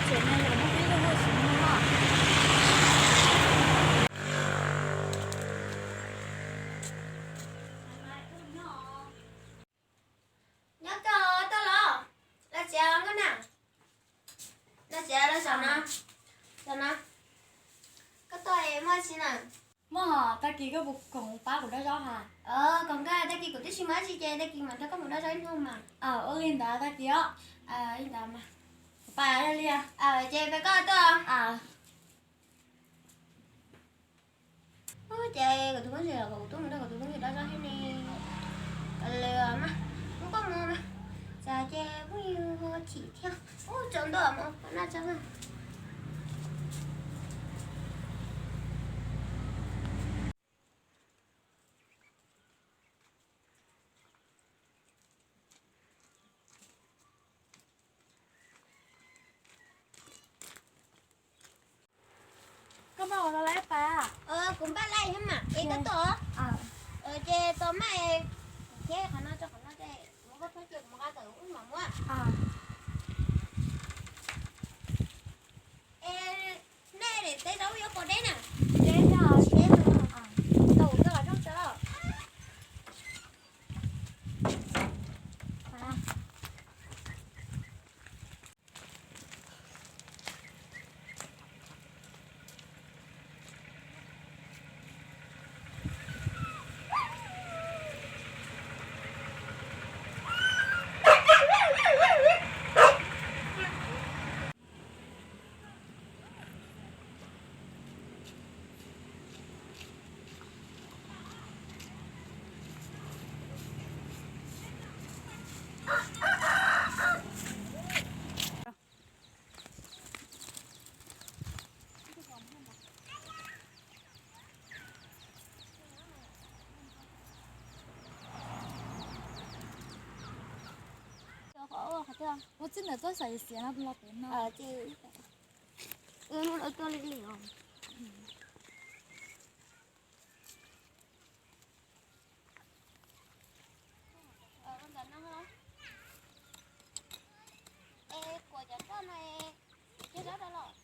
Tsev no yog muaj peb tug hauj sim no. Nyob toj toj los, los tsev nkauj na. Los tsev los saum no, saum no. Koj toj es muaj tsi na? Muaj hos, tag kis koj puas koom pab kuv dob zaub ha? Koom kawg, tag kis kuv twb tsis muaj dab tsi ces tag kis mam nrog koj mus dob zaub ib hnub mas. Ua li ntawd tag kis os. Li ntawd mas. Kuv pais li. Ces peb koj tuaj. Ces kuv tus phooj ywg los kom kuv tuaj mus nrog kuv tus phooj ywg dob zaub thiab ne. Lawm mas, muab koj mus mas. Tsam ces phooj ywg ho chim thiab. Ub, tsaus ntuj mus qhov no tso. Koj npaj ua tau lawm pab? Kuv npaj lawm thiab mas, es koj tuaj. Ces tau mas, thiab qhov no tso, qhov no ces muab koj txhob cia kuv mus qa tawm wb mam muab. Es nej daim teb zaub yuav pom deb na? Deb, tsis deb. Tau, koj los rooj tso. Ua txij ntawm txoj xav xiav no los pem no. Ces ua li li os. Es kuv cov roj no es cog rau los?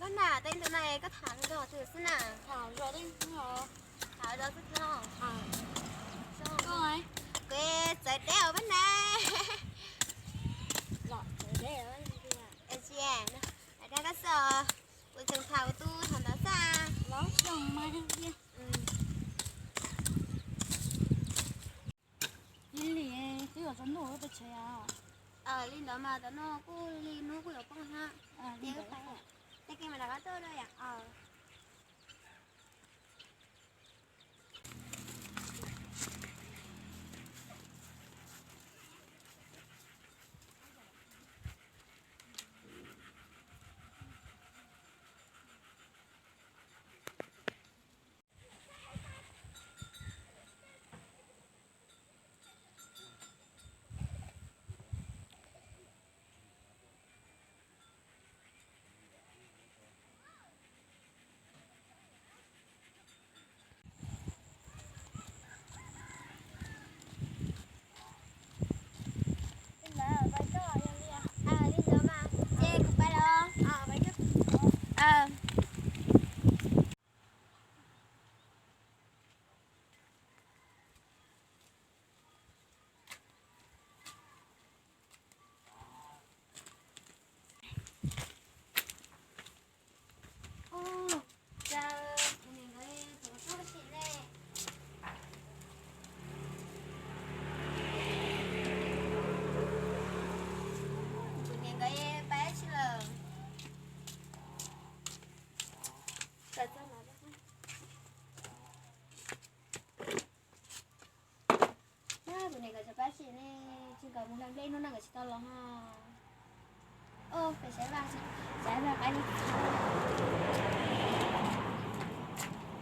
Koj na, tej ntawd na koj tham zog twg xwb na? Tham zog xwb thiab. Kuv txawv deb os pab na. Tsis, dag koj xwb os. Kuv tseem tham kuv tus thaum ntawd xwb. Li li, twb yuav tsaus ntuj peb tsev os. Li ntawd mas tam no kuj li hnub kuj yuav poob thiab. Ces wb pais, tag kis mas rov qab tuaj rau yom. Kuv niam nkawd pab tsi lawm. Kuv niam nkawd tseem pab tsi ne, tsis nkawd mus hlais nplej hnub no nkawd tsis tau los ho. Peb saib vaj, saib vaj qab.